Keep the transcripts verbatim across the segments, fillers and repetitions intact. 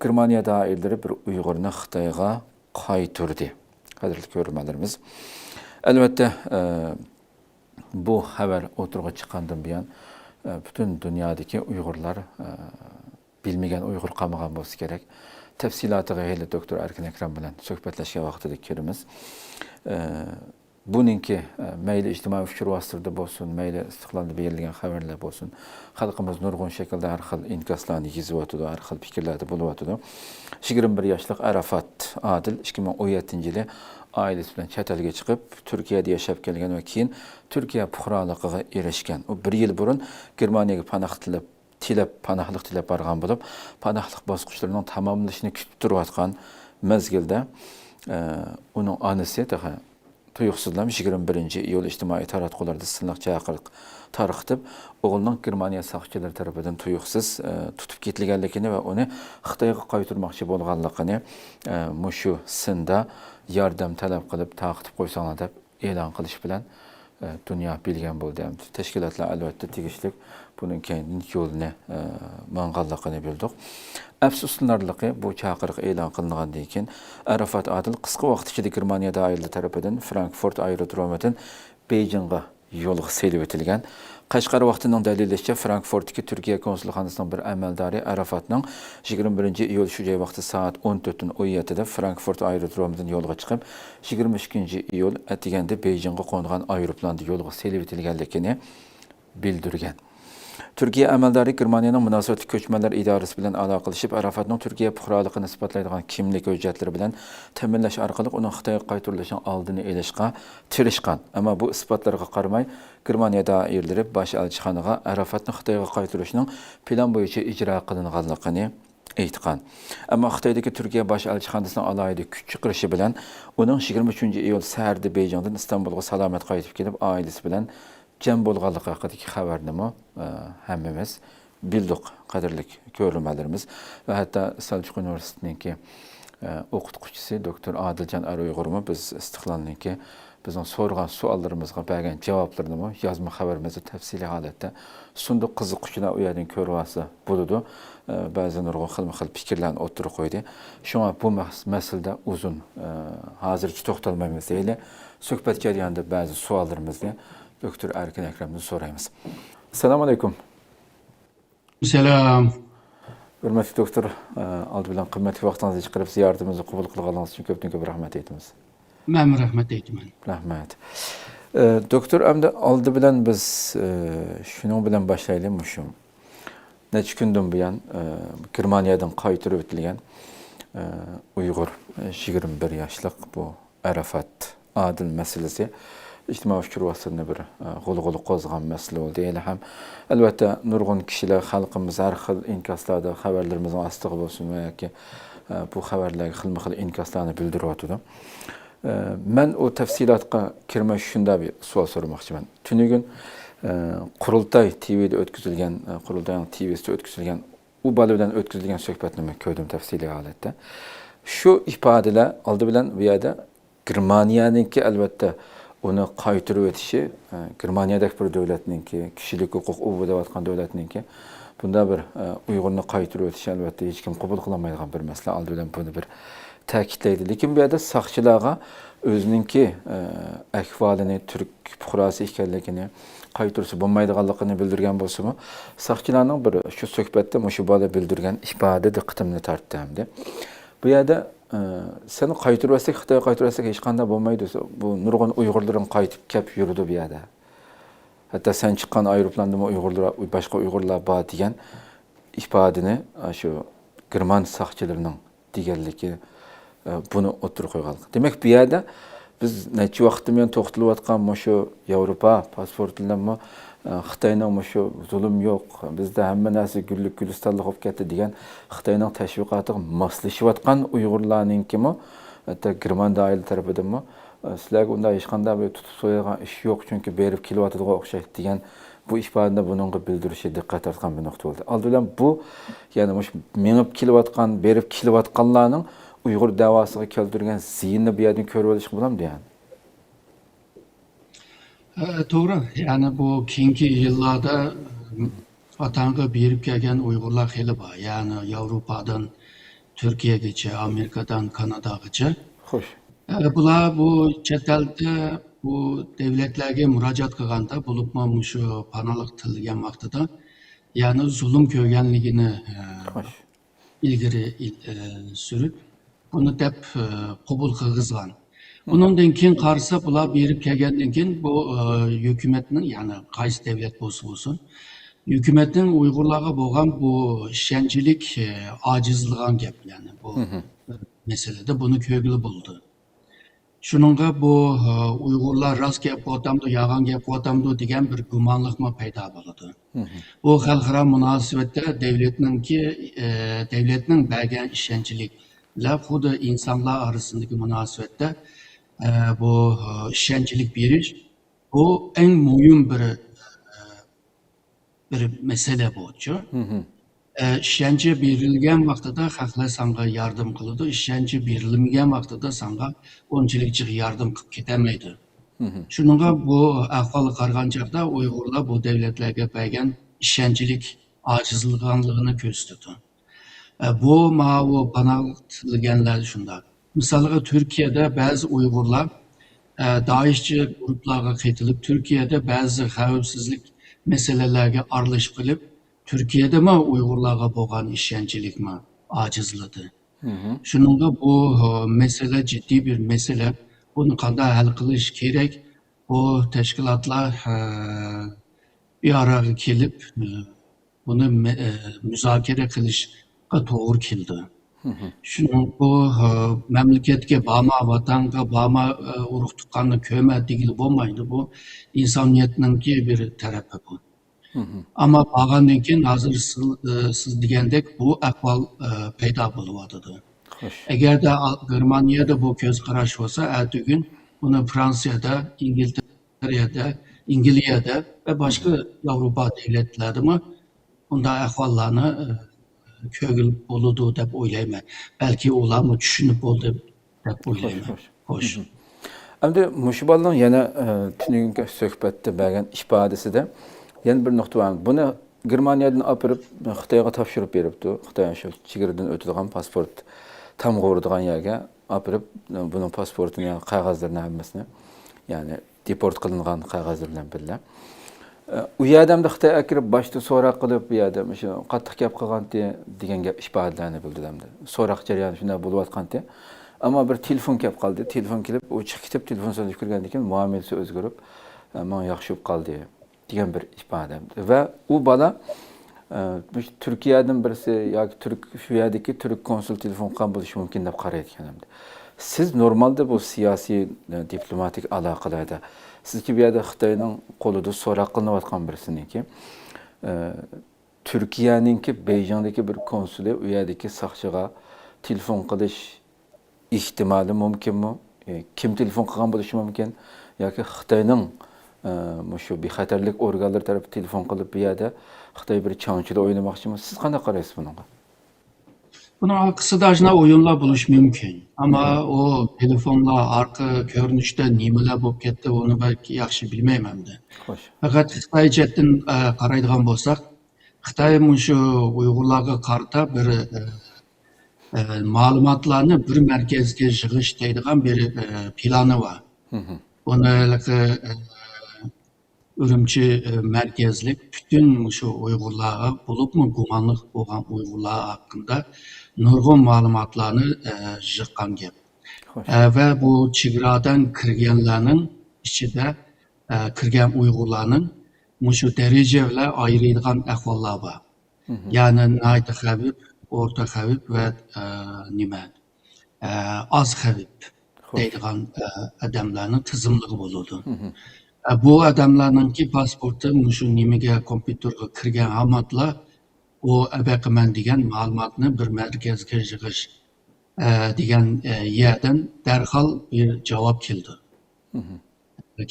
گېرمانىيە دائىرىلىرى بىر ئۇيغۇرنى خىتايغا قايتۇردى. قەدىرلىك كۆرۈرمەنلىرىمىز، ئەلۋەتتە، ئە، بۇ خەۋەر ئوتتۇرىغا چىققاندىن بۇيان، ئە، پۈتۈن دۇنيادىكى ئۇيغۇرلار، ئە، بىلمىگەن ئۇيغۇر قالمىغان بولسا كېرەك. تەپسىلاتىغا ھېلى دوكتور ئەركىن ئەكرەم بىلەن سۆھبەتلەشكەن ۋاقتىدا كىرىمىز. ئە، بۇنىڭكى، ئە، مەيلى ئىجتىمائىي ئۇچۇر ۋاسىتىلىرىدا بولسۇن، مەيلى ئىستىقلالدا بېرىلگەن خەۋەرلەر بولسۇن، خەلقىمىز نۇرغۇن شەكىلدە ھەر خىل ئىنكاسلارنى يېزىۋاتىدۇ، ھەر خىل پىكىرلەردە بولۇۋاتىدۇ. يىگىرمە بىر ياشلىق ئەرەفات ئادىل ئىككى مىڭ ئون يەتتىنچى يىلى ئائىلىسى بىلەن چەت ئەلگە چىقىپ، تۈركىيەدە ياشاپ كەلگەن ۋە كېيىن تۈركىيە پۇقرالىقىغا ئېرىشكەن. ئۇ بىر يىل بۇرۇن گېرمانىيەگە پاناھ تىلەپ، تىلەپ، پاناھلىق تىلەپ بارغان بولۇپ، پاناھلىق باسقۇچلىرىنىڭ تاماملىشىنى كۈتۈپ تۇرۇۋاتقان مەزگىلدە، ئە، ئۇنىڭ ئانىسى تېخى تۇيۇقسىزلا يىگىرمە بىرىنچى ئىيۇل ئىجتىمائىي تاراتقۇلاردا سىنلىق چاقىرىق تارقىتىپ، ئوغلىنىڭ گېرمانىيە ساقچىلىرى تەرىپىدىن تۇيۇقسىز، ئە، تۇتۇپ كېتىلگەنلىكىنى ۋە ئۇنى خىتايغا قايتۇرماقچى بولغانلىقىنى، ئە، مۇشۇ سىندا ياردەم تەلەپ قىلىپ تارقىتىپ قويساڭلار دەپ ئېلان قىلىش بىلەن، ئە، دۇنيا بىلگەن بولدى. ئەمدى تەشكىلاتلار ئەلۋەتتە تېگىشلىك بۇنىڭ كەينىدىن يولىنى، ئە، ماڭغانلىقىنى بىلدۇق. ئەپسۇسلىنارلىقى، بۇ چاقىرىق ئېلان قىلىنغاندىن كېيىن ئەرەفات ئادىل قىسقا ۋاقىت ئىچىدە گېرمانىيە دائىرىلىرى تەرىپىدىن فرانكفورت ئايرودرومىدىن بېيجىڭغا يولغا سېلىۋېتىلگەن. قەشقەر ۋاقتىنىڭ دەلىللىشىچە، فرانكفورتتىكى تۈركىيە كونسۇلخانىسىنىڭ بىر ئەمەلدارى ئەرەفاتنىڭ يىگىرمە بىرىنچى ئىيۇل شۇ جاي ۋاقتى سائەت ئون تۆتتىن ئون يەتتىدە فرانكفورت ئايرودرومىدىن يولغا چىقىپ، يىگىرمە ئىككىنچى ئىيۇل ئەتىگەندە بېيجىڭغا قونغان ئايروپىلاندا يولغا سېلىۋېتىلگەنلىكىنى بىلدۈرگەن. تۈركىيە ئەمەلدارى گېرمانىيەنىڭ مۇناسىۋەتلىك كۆچمەنلەر ئىدارىسى بىلەن ئالاقىلىشىپ، ئەرەفاتنىڭ تۈركىيە پۇقرالىقىنى ئىسپاتلايدىغان كىملىك ھۆججەتلىرى بىلەن تەمىنلەش ئارقىلىق ئۇنىڭ خىتايغا قايتۇرۇلۇشىنىڭ ئالدىنى ئېلىشقا تىرىشقان. ئەمما بۇ ئىسپاتلارغا قارىماي، گېرمانىيە دائىرىلىرى باش ئەلچىخانىغا ئەرەفاتنى خىتايغا قايتۇرۇشنىڭ پىلان بويىچە ئىجرا قىلىنغانلىقىنى ئېيتقان. ئەمما خىتايدىكى تۈركىيە باش ئەلچىخانىسىنىڭ ئالاھىدە كۈچ چىقىرىشى بىلەن ئۇنىڭ يىگىرمە ئۈچىنچى ئىيۇل سەھەردە بېيجىڭدىن ئىستانبۇلغا سالامەت قايتىپ كېلىپ، ئائىلىسى بىلەن جەم بولغانلىقى ھەققىدىكى خەۋەرنىمۇ، ئە، ھەممىمىز بىلدۇق، قەدىرلىك كۆرۈرمەنلىرىمىز. ۋە ھەتتا سەلچۇق ئۇنىۋېرسىتېتىنىڭكى، ئە، ئوقۇتقۇچىسى دوكتور ئادىلجان ئەر ئۇيغۇرمۇ بىز ئىستىقلالنىڭكى بىزنىڭ سورىغان سوئاللىرىمىزغا بەرگەن جاۋابلىرىنىمۇ يازما خەۋىرىمىزدە تەپسىلىي ھالەتتە سۇندۇق. قىزىققۇچىلار ئۇ يەردىن كۆرۈۋالسا بولىدۇ. ئە، بەزى نۇرغۇن خىلمۇ خىل پىكىرلەرنى ئوتتۇرىغا قويدى. شۇڭا بۇ مەس-، مەسىلىدە ئۇزۇن، ئە، ھازىرچە توختالمايمىز دەيلى. سۆھبەت جەريانىدا بەزى سوئاللىرىمىزنى دوكتور ئەركىن ئەكرەمدىن سورايمىز. ئەسسالامۇ ئەلەيكۇم. سالام. ھۆرمەتلىك دوكتور، ئالدى بىلەن قىممەتلىك ۋاقتىڭىزنى چىقىرىپ زىيارىتىمىزنى قوبۇل قىلغانلىقىڭىز ئۈچۈن كۆپتىن كۆپ رەھمەت ئېيتىمىز. مەنمۇ رەھمەت ئېيتىمەن. رەھمەت. ئە، دوكتور، ئەمدى ئالدى بىلەن بىز، ئە، شۇنىڭ بىلەن باشلايلى مۇشۇ. نەچچە كۈندىن بۇيان، ئە، گېرمانىيەدىن قايتۇرۇۋېتىلگەن، ئە، ئۇيغۇر، ئە، يىگىرمە بىر ياشلىق بۇ ئەرەفات ئادىل مەسىلىسى ئىجتىمائىي ئۇچۇر ۋاسىتىلىرىنى بىر، ئە، غۇلغۇلا قوزغىغان مەسىلە بولدى. ھېلى ھەم، ئەلۋەتتە، نۇرغۇن كىشىلەر، خەلقىمىز ھەر خىل ئىنكاسلاردا خەۋەرلىرىمىزنىڭ ئاستىغا بولسۇن ۋە ياكى، ئە، بۇ خەۋەرلەرگە خىلمۇ خىل ئىنكاسلارنى بىلدۈرۈۋاتىدۇ. ئە، مەن ئۇ تەپسىلاتقا كىرمەي شۇنداق بىر سوئال سورىماقچىمەن. تۈنۈگۈن، ئە، قۇرۇلتاي تىۋىدا ئۆتكۈزۈلگەن، ئە، قۇرۇلتاينىڭ تىۋىسىدا ئۆتكۈزۈلگەن ئۇ بالا بىلەن ئۆتكۈزۈلگەن سۆھبەتنىمۇ كۆردۈم تەپسىلىي ھالەتتە. شۇ ئىپادىلەر ئالدى بىلەن بۇ يەردە گېرمانىيەنىڭكى، ئەلۋەتتە، ئۇنى قايتۇرۇۋېتىشى، ئە، گېرمانىيەدەك بىر دۆلەتنىڭكى، كىشىلىك ھوقۇق ئۇۋا دەۋاتقان دۆلەتنىڭكى بۇنداق بىر، ئە، ئۇيغۇرنى قايتۇرۇۋېتىشى، ئەلۋەتتە، ھېچكىم قوبۇل قىلالمايدىغان بىر مەسىلە. ئالدى بىلەن بۇنى بىر تەكىتلەيدۇ. لېكىن بۇ يەردە ساقچىلارغا ئۆزىنىڭكى، ئە، ئەھۋالىنى، تۈرك پۇقراسى ئىكەنلىكىنى، قايتۇرسا بولمايدىغانلىقىنى بىلدۈرگەن بولسىمۇ، ساقچىلارنىڭ بىر شۇ سۆھبەتتە مۇشۇ بالا بىلدۈرگەن ئىپادە دىققىتىمنى تارتتى ئەمدى. بۇ يەردە، ئە، سېنى قايتۇرۇۋەتسەك، خىتايغا قايتۇرۇۋەتسەك، ھېچقانداق بولمايدۇ. بۇ نۇرغۇن ئۇيغۇرلىرىڭ قايتىپ كەپ يۈرىدۇ بۇ يەردە. ھەتتا سەن چىققان ئايروپىلاندىمۇ ئۇيغۇرلار، باشقا ئۇيغۇرلار بار دېگەن ئىپادىنى، ئە، شۇ گېرمان ساقچىلىرىنىڭ دېگەنلىكى، ئە، بۇنى ئوتتۇرىغا قويغانلىق. دېمەك، بۇ يەردە بىز نەچچە ۋاقىتتىن بۇيان توختىلىۋاتقان مۇشۇ ياۋروپا پاسپورتى بىلەنمۇ، ئە، خىتاينىڭ مۇشۇ زۇلۇم يوق، بىزدە ھەممە نەرسە گۈللۈك گۈلىستانلىق بولۇپ كەتتى دېگەن خىتاينىڭ تەشۋىقاتىغا ماسلىشىۋاتقان ئۇيغۇرلارنىڭكىمۇ، ھەتتا گېرمان دائىرىلىرى تەرىپىدىنمۇ، ئە، سىلەرگە ئۇنداق ھېچقانداق بىر تۇتۇپ سويىدىغان ئىش يوق، چۈنكى بېرىپ كېلىۋاتىدىغان ئوخشايدۇ دېگەن بۇ ئىپادىنى بۇنىڭغا بىلدۈرۈشى دىققەت تارتقان بىر نۇقتا بولدى. ئالدى بىلەن بۇ، يەنى مۇشۇ مېڭىپ كېلىۋاتقان، بېرىپ كېلىۋاتقانلارنىڭ ئۇيغۇر دەۋاسىغا كەلتۈرگەن زىيىنىنى بۇ يەردىن كۆرۈۋېلىشقا بولامدۇ يەنى؟ ھە، توغرا. يەنى بۇ كېيىنكى يىللاردا ۋاتانغا بېرىپ كەلگەن ئۇيغۇرلار خېلى بار. يەنى ياۋروپادىن، تۈركىيەگىچە، ئامېرىكادىن كاناداغىچە. خوش. ئە، بۇلار بۇ چەت ئەلدە بۇ دۆلەتلەرگە مۇراجىئەت قىلغاندا، بولۇپمۇ مۇشۇ پاناھلىق تىلىگەن ۋاقتىدا، يەنى زۇلۇم كۆرگەنلىكىنى، ئە، خوش. ئىلگىرى ئىل-، ئە، سۈرۈپ، بۇنى دەپ، ئە، قوبۇل قىلغۇزغان. ئۇنىڭدىن كېيىن قارىسا، بۇلار بېرىپ كەلگەندىن كېيىن بۇ، ئە، ھۆكۈمەتنىڭ، يەنى قايسى دۆلەت بولسا بولسۇن، ھۆكۈمەتنىڭ ئۇيغۇرلارغا بولغان بۇ ئىشەنچلىك، ئە، ئاجىزلىغان گەپ، يەنى بۇ مەسىلىدە بۇنى كۆرگىلى بولىدۇ. شۇنىڭغا بۇ، ئۇيغۇرلار راست گەپ قىلىۋاتامدۇ، يالغان گەپ قىلىۋاتامدۇ دېگەن بىر گۇمانلىقمۇ پەيدا بولىدۇ. بۇ خەلقئارا مۇناسىۋەتتە دۆلەتنىڭكى، ئە، دۆلەتنىڭ بەرگەن ئىشەنچلىكلەر خۇددى ئىنسانلار ئارىسىدىكى مۇناسىۋەتتە، ئە، بۇ، ئە، ئىشەنچلىك بېرىش، بۇ ئەڭ مۇھىم بىر، ئە، بىر مەسىلە بۇچۇ. ئە، ئىشەنچ بېرىلگەن ۋاقتىدا خەقلەر ساڭا ياردەم قىلىدۇ، ئىشەنچ بېرىلمىگەن ۋاقتىدا ساڭا ئۇنچىلىك جىق ياردەم قىلىپ كېتەلمەيدۇ. شۇنىڭغا بۇ ئەھۋالغا قارىغان چاغدا ئۇيغۇرلار بۇ دۆلەتلەرگە بەرگەن ئىشەنچلىك ئاجىزلىغانلىقىنى كۆرسىتىدۇ. ئە، بۇ ماۋۇ پاناھلىق تىلىگەنلەر شۇنداق. مىسالغا، تۈركىيەدە بەزى ئۇيغۇرلار، ئە، دائىشچى گۇرۇپپىلارغا قېتىلىپ، تۈركىيەدە بەزى خەۋپسىزلىك مەسىلىلەرگە ئارىلىشىپ قېلىپ، تۈركىيەدىمۇ ئۇيغۇرلارغا بولغان ئىشەنچلىكمۇ ئاجىزلىدى. شۇنىڭغا بۇ، ئە، مەسىلە جىددىي بىر مەسىلە. بۇنى قانداق ھەل قىلىش كېرەك؟ بۇ تەشكىلاتلار، ئە، بىر ئارىغا كېلىپ، ئە، بۇنى مە-، ئە، مۇزاكىرە قىلىشقا توغرا كېلىدۇ. شۇنىڭ بۇ، ئە، مەملىكەتكە بارما، ۋەتەنگە بارما، ئە، ئۇرۇق تۇغقاننى كۆرمە دېگىلى بولمايدۇ. بۇ ئىنسانىيەتنىڭكى بىر تەرىپى بۇ. ئەمما بارغاندىن كېيىن ھازىر سىز، ئە، سىز دېگەندەك بۇ ئەھۋال، ئە، پەيدا بولۇۋاتىدۇ. خوش. ئەگەردە ئا-، گېرمانىيەدە بۇ كۆز قاراش بولسا، ئەتىگۈن بۇنى فرانسىيەدە، ئىنگلىتېرە ئىتالىيەدە، ئىنگلىيەدە ۋە باشقا ياۋروپا دۆلەتلەردىمۇ بۇنداق ئەھۋاللارنى، ئە، كۆرگىلى بولىدۇ دەپ ئويلايمەن. بەلكى ئۇلارمۇ چۈشىنىپ بولدى دەپ خوش، ئويلايمەن. خوش. خوش. ئەمدى مۇشۇ بالىنىڭ يەنە، ئە، تۈنۈگۈنكى سۆھبەتتە بەرگەن ئىپادىسىدە يەنە بىر نۇقتا بار. بۇنى گېرمانىيەدىن ئاپىرىپ خىتايغا تاپشۇرۇپ بېرىپتۇ. خىتاي شۇ چېگرىدىن ئۆتىدىغان پاسپورت تامغا ئۇرىدىغان يەرگە ئاپىرىپ، بۇنىڭ پاسپورتىنى، قەغەزلىرىنى ھەممىسىنى، يەنى دېپورت قىلىنغان قەغەزلىرى بىلەن بىللە. ئۇ يەردە ئەمدى خىتاي ئەكىرىپ باشتا سوراق قىلىپ، بۇ يەردە مۇشۇ قاتتىق گەپ قىلغانتى دېگەن گەپ، ئىپادىلەرنى بىلدۈردى ئەمدى. سوراق جەريانى شۇنداق بولۇۋاتقانتى. ئەمما بىر تېلېفون كەپ قالدى. تېلېفون كېلىپ، ئۇ چىقىپ كېتىپ، تېلېفون سۆزلىشىپ كىرگەندىن كېيىن مۇئامىلىسى ئۆزگىرىپ، ماڭا ياخشى بولۇپ قالدى دېگەن بىر ئىپادە. ۋە ئۇ بالا، ئە، مۇشۇ تۈركىيەدىن بىرسى ياكى تۈرك، شۇ يەردىكى تۈرك كونسۇل تېلېفون قىلغان بولۇشى مۇمكىن دەپ قارايدىكەن ئەمدى. سىز نورمالدا بۇ سىياسىي، ئە، دىپلوماتىك ئالاقىلەردە، سىزكى بۇ يەردە خىتاينىڭ قولىدا سوراق قىلىنىۋاتقان بىرسىنىڭكى، ئە، تۈركىيەنىڭكى بېيجىڭدىكى بىر كونسۇلى ئۇ يەردىكى ساقچىغا تېلېفون قىلىش ئېھتىمالى مۇمكىنمۇ؟ ئى، كىم تېلېفون قىلغان بولۇشى مۇمكىن؟ ياكى خىتاينىڭ، ئى، مۇشۇ بىخەتەرلىك ئورگانلىرى تەرىپىدىن تېلېفون قىلىپ، بۇ يەردە خىتاي بىر چاڭچىلا ئوينىماقچىمۇ؟ سىز قانداق قارايسىز بۇنىڭغا؟ بۇنىڭ ئارقىسىدا ئاشۇنداق ئويۇنلار بولۇشى مۇمكىن. ئەمما ئۇ تېلېفونلار ئارقا كۆرۈنۈشتە نېمىلەر بولۇپ كەتتى، ئۇنى بەك ياخشى بىلمەيمەن ئەمدى. خوش. پەقەت خىتاي جەھەتتىن، ئە، قارايدىغان بولساق، خىتاي مۇشۇ ئۇيغۇرلارغا قارىتا بىر، ئە، ئە، مەلۇماتلارنى بىر مەركەزگە يىغىش دەيدىغان بىر، ئە، پىلانى بار. بۇنى ھېلىقى، ئە، ئۈرۈمچى، ئە، مەركەزلىك پۈتۈن مۇشۇ ئۇيغۇرلارغا، بولۇپمۇ گۇمانلىق بولغان ئۇيغۇرلار ھەققىدە نۇرغۇن مەلۇماتلارنى، ئە، يىغقان گەپ. خوش. ئە، ۋە بۇ چېگرادىن كىرگەنلەرنىڭ ئىچىدە، ئە، كىرگەن ئۇيغۇرلارنىڭ مۇشۇ دەرىجە بىلەن ئايرىيدىغان ئەھۋاللار بار. يەنى ناھايىتى خەۋپ، ئورتا خەۋپ ۋە، ئە، نېمە، ئە، ئاز خەۋپ خوش. دەيدىغان، ئە، ئادەملەرنىڭ تىزىملىقى بولىدۇ. ئە، بۇ ئادەملەرنىڭكى پاسپورتى مۇشۇ نېمىگە، كومپيۇتېرغا كىرگەن ھاماتلا، ئۇ ئەبەقىمەن دېگەن مەلۇماتنى بىر مەركەزگە يىغىش، ئە، دېگەن، ئە، يەردىن دەرھال بىر جاۋاب كېلىدۇ.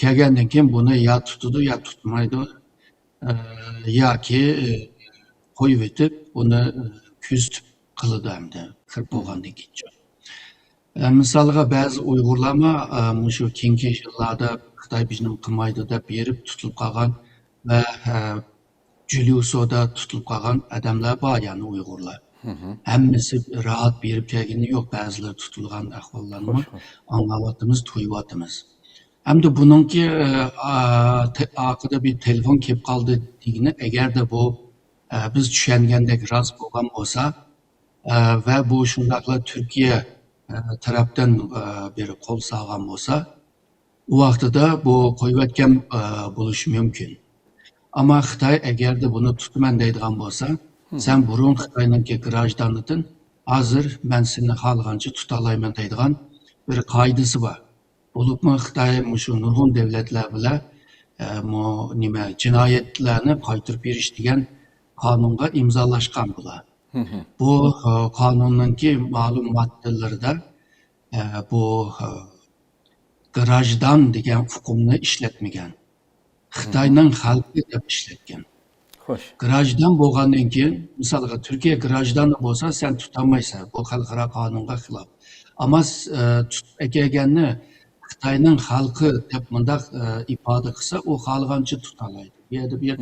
كەلگەندىن كېيىن بۇنى يا تۇتىدۇ، يا تۇتمايدۇ. ئە، ياكى، ئە، قويۇۋېتىپ، ئۇنى، ئە، كۆزىتىپ قىلىدۇ ئەمدى كىرىپ بولغاندىن كېيىنچۇ. ئە، مىسالغا، بەزى ئۇيغۇرلارمۇ، ئە، مۇشۇ كېيىنكى يىللاردا خىتاي بىزنى قىلمايدۇ دەپ بېرىپ تۇتۇلۇپ قالغان ۋە، ئە، جۈليۇسودا تۇتۇلۇپ قالغان ئادەملەر بار، يەنى ئۇيغۇرلار. ھەممىسى راھەت بېرىپ كەلگىنى يوق، بەزىلىرى تۇتۇلغان ئەھۋاللارنىمۇ ئاڭلاۋاتىمىز، تۇيۇۋاتىمىز. ھەمدە بۇنىڭكى، ئە، ئا-، تە-، ئارقىدا بىر تېلېفون كېلىپ قالدى دېگىنى، ئەگەردە بۇ، ئە، بىز چۈشەنگەندەك راست بولغان بولسا، ئە، ۋە بۇ شۇنداقلا تۈركىيە، ئە، تەرەپتىن، ئە، بىر قول سالغان بولسا، ئۇ ۋاقتىدا بۇ قويۇۋەتكەن، ئە، بولۇشى مۇمكىن. ئەمما خىتاي ئەگەردە بۇنى تۇتىمەن دەيدىغان بولسا، سەن بۇرۇن خىتاينىڭكى گراژدانىدىن، ھازىر مەن سېنى خالىغانچە تۇتالايمەن دەيدىغان بىر قائىدىسى بار. بولۇپمۇ خىتاي مۇشۇ نۇرغۇن دۆلەتلەر بىلەن، ئە، مۇ-، نېمە، جىنايەتلەرنى قايتۇرۇپ بېرىش دېگەن قانۇنغا ئىمزالاشقان بۇلار. بۇ، ئە، قانۇننىڭكى مەلۇم ماددىلىرىدا، ئە، بۇ، ئە، گراژدان دېگەن ئۇقۇمنى ئىشلەتمىگەن. خىتاينىڭ خەلقى دەپ ئىشلەتكەن. خوش. گراژدان بولغاندىن كېيىن، مىسالغا، تۈركىيە گراژدانى بولسا، سەن تۇتالمايسەن. بۇ خەلقئارا قانۇنغا خىلاپ. ئەمما س-، ئە، تۇتۇپ ئەكەلگەننى خىتاينىڭ خەلقى دەپ مۇنداق، ئە، ئىپادە قىلسا، ئۇ خالىغانچە تۇتالايدۇ. بۇ يەردە بىر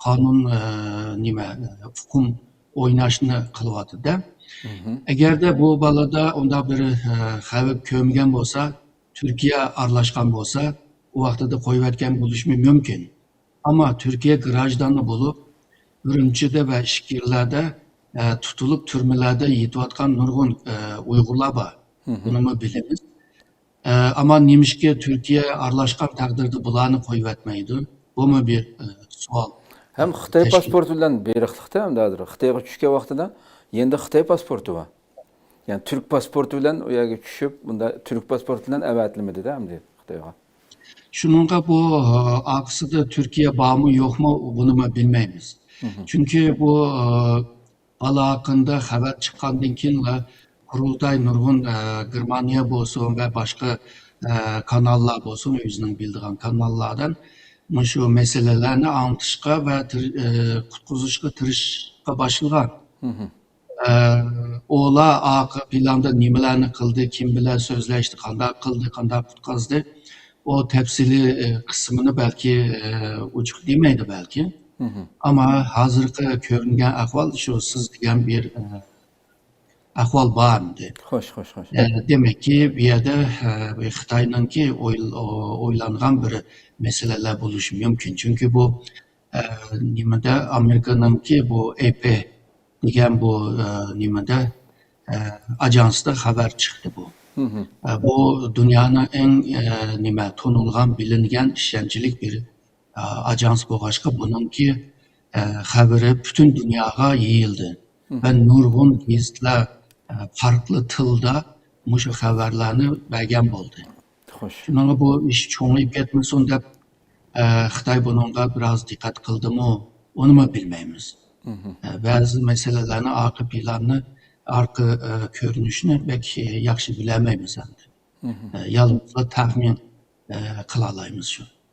قانۇن، ئە، نېمە، ئە، ئۇقۇم ئويناشنى قىلىۋاتىدۇ. ئەگەردە بۇ بالىدا ئۇنداق بىر، ئە، خەۋپ كۆرمىگەن بولسا، تۈركىيە ئارىلاشقان بولسا، ئۇ ۋاقتىدا قويۇۋەتكەن بولۇشىمۇ مۇمكىن. ئەمما تۈركىيە گراژدانى بولۇپ، ئۈرۈمچىدە ۋە ئىچكىرىلەردە، ئە، تۇتۇلۇپ، تۈرمىلەردە يېتىۋاتقان نۇرغۇن، ئە، ئۇيغۇرلار بار. بۇنىمۇ بىلىمىز. ئە، ئەمما نېمىشقا تۈركىيە ئارىلاشقان تەقدىردە بۇلارنى قويۇۋەتمەيدۇ؟ بۇمۇ بىر، ئە، سوئال. ھەم خىتاي پاسپورتى بىلەن بېرىقلىقتا، ھەم دادۇر خىتايغا چۈشكەن ۋاقتىدا يەنە خىتاي پاسپورتى بار. يەنى تۈرك پاسپورتى بىلەن ئۇ يەرگە چۈشۈپ، بۇندا تۈرك پاسپورتى بىلەن ئەۋەتىلمىدى-دە ئەمدى خىتايغا. شۇنىڭغا بۇ، ئە، ئارقىسىدا تۈركىيە بارمۇ، يوقمۇ، بۇنىمۇ بىلمەيمىز. چۈنكى بۇ، ئە، بالا ھەققىندە خەۋەر چىققاندىن كېيىنلا قۇرۇلتاي نۇرغۇن، ئە، گېرمانىيە بولسۇن ۋە باشقا، ئە، كاناللار بولسۇن، ئۆزىنىڭ بىلىدىغان كاناللاردىن مۇشۇ مەسىلىلەرنى ئاڭلىتىشقا ۋە تىر-، ئە، قۇتقۇزۇشقا تىرىشىشقا باشلىغان. ئە، ئۇلار ئارقا پىلاندا نېمىلەرنى قىلدى، كىم بىلەن سۆزلەشتى، قانداق قىلدى، قانداق قۇتقازدى، ئۇ تەپسىلىي، ئە، قىسمىنى بەلكى، ئە، ئوچۇق دېمەيدۇ بەلكى. ئەمما ھازىرقى كۆرۈنگەن ئەھۋال شۇ سىز دېگەن بىر، ئە، ئەھۋال بار ئەمدى. خوش، خوش، خوش. ئە، دېمەككى، بۇ يەردە، ئە، خىتاينىڭكى ئويل-، ئو-، ئويلانغان بىر مەسىلىلەر بولۇشى مۇمكىن. چۈنكى بۇ، ئە، نېمىدە، ئامېرىكىنىڭكى بۇ ئېي پى دېگەن بۇ، ئە، نېمىدە، ئە، ئاژانستا خەۋەر چىقتى بۇ. ئە، بۇ دۇنيانىڭ ئەڭ، ئە، نېمە، تونۇلغان، بىلىنگەن، ئىشەنچلىك بىر، ئە، ئاژانس بولغاچقا، بۇنىڭكى، ئە، خەۋىرى پۈتۈن دۇنياغا يېيىلدى. ۋە نۇرغۇن گېزىتلەر، ئە، پەرقلىق تىلدا مۇشۇ خەۋەرلەرنى بەرگەن بولدى. خوش. شۇنىڭغا بۇ ئىش چوڭىيىپ كەتمىسۇن دەپ، ئە، خىتاي بۇنىڭغا بىراز دىققەت قىلدىمۇ، ئۇنىمۇ بىلمەيمىز. ئە، بەزى مەسىلىلەرنى، ئارقا پىلاننى، ئارقا، ئە، كۆرۈنۈشنى بەك ياخشى بىلەلمەيمىز ئەمدى. ئە، يالغۇزلا تەخمىن، ئە، قىلالايمىز شۇ.